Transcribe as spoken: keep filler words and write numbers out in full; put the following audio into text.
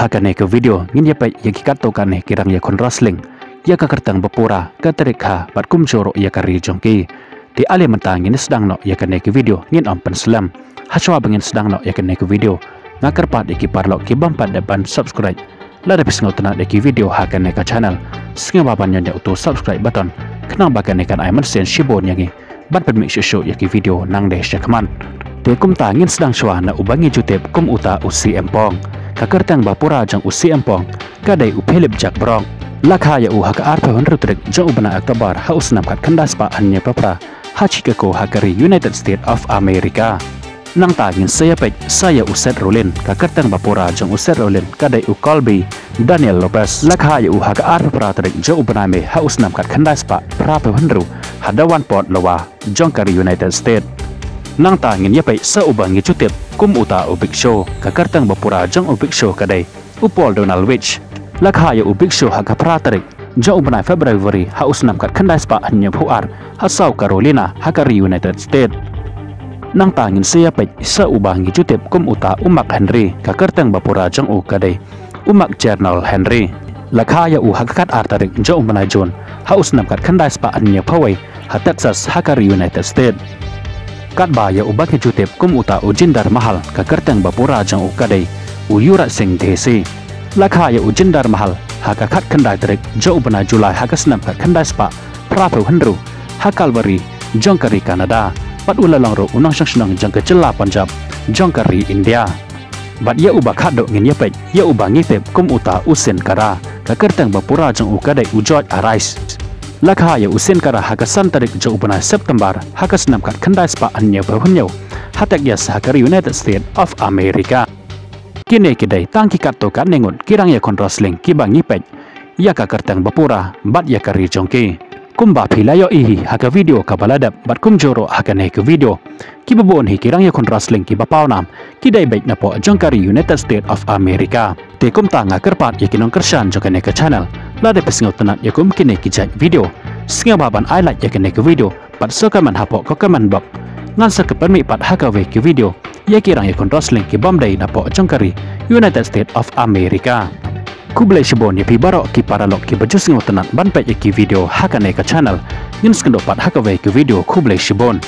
Ha kane ka video ngin ïa peit ïa ki katto katne ki rang ïakhun wrestling ïa ka kyrteng ba pura, ka tarik ha bad kumjuh ruh ïa ka ri jong ki. Te ale mynta ngin sdang noh ïa kane ka video, ngin ym pynslem. Hashwa ba ngin sdang noh ïa kane ka video, nga kyrpad ïa ki paralok ki bym pat dep ban subscribe, lada phi sngewtynnat ïa ki video ha kane ka channel, sngewbha ban ñion ïa uto u subscribe button, khnang ba kane kan ai mynsiem shibun ïa ngi ban pynmih shuh shuh ïa ki video nangdei shakhmat. Te kumta ngin sdang shuwa na uba ngi ju tip kum uta u CM Pong, ka kyrteng ba pura jong u CM Pong ka dei u Philip Jack Brock. La kha ïa u ha ka arphew hynriew tarik jong u bnai October ha u snem khatkhyndai spah hynñiewphew phra ha Chicago ha ka ri United States of America. Nangta ngin sa ïa peit sa ïa u Seth Rollins, ka kyrteng ba pura jong u Seth Rollins ka dei u Colby Daniel Lopez. La kha ïa u ha ka arphew phra tarik jong u bnai May ha u snem khatkhyndai spah phraphew hynriew ha Davenport, Iowa jong ka ri United States. Nangta ngin ïa peit sa uba ngi ju tip kum uta u Big Show, ka kyrteng ba pura jong u Big Show ka dei u Paul Donald White. La kha ïa u Big Show ha ka phra tarik jong u bnai February ha u snem khatkhyndai spah hynñiewphew ar ha South Carolina ha ka ri United States. Nangta ngin sa ïa peit sa uba ngi ju tip kum uta u Mark Henry, ka kyrteng ba pura jong u ka dei u Mark Chernow Henry. La kha ïa u ha ka khatar tarik jong u bnai June ha u snem khatkhyndai spah hynñiewphew wei ha Texas ha ka ri United States. Katba ïa uba ngi ju tip kum uta u Jinder Mahal, ka kyrteng ba pura jong u ka dei u Yuvraj Singh Dhesi. La kha ïa u Jinder Mahal ha ka khatkhyndai tarik jong u bnai July ha ka snem khatkhyndai spah phraphew hynriew ha Calgary jong ka ri Canada, bad u la long ruh u nongshong shnong jong ka jylla Punjab jong ka ri India. Bad ïa uba khatduh ngin ïa peit ïa uba ngi tip kum uta u Sin Cara, ka kyrteng ba pura jong u ka dei u George Aries. La kha ïa u Sin Cara ha ka san tarik jong u bnai September ha ka snem khatkhyndai spah hynñiewphew hynñiew ha Texas ha ka ri United States of America. Kine ki dei tang ki katto katne ngut ki rang ïakhun wrestling kiba ngi peit ïa ka kyrteng ba pura bad ïa ka ri jong ki. Kumba phi la ïohi hi ha ka video kaba la dep bad kumjuh ruh ha kane ka video, kiba bun hi ki rang ïakhun wrestling kiba pawnam ki dei beit napoh jong ka ri United States of America. Te kumta nga kyrpad ïa ki nongkyrshan jong kane ka channel, lada phi sngewtynnat ïa kum kine ki jait video, sngewbha ban ai like ïa kane ka video bad sa comment hapoh ka comment box. Ngan sa pynmih pat ha kawei ka video ïa ki rang ïakhun wrestling ki bym dei napoh jong ka ri United States of America. Khublei shibun ïa phi baroh ki paralok kiba ju sngewtynnat ban peit ïa ki video ha kane ka channel. Ngin sa ïakynduh pat ha kawei ka video, khublei shibun.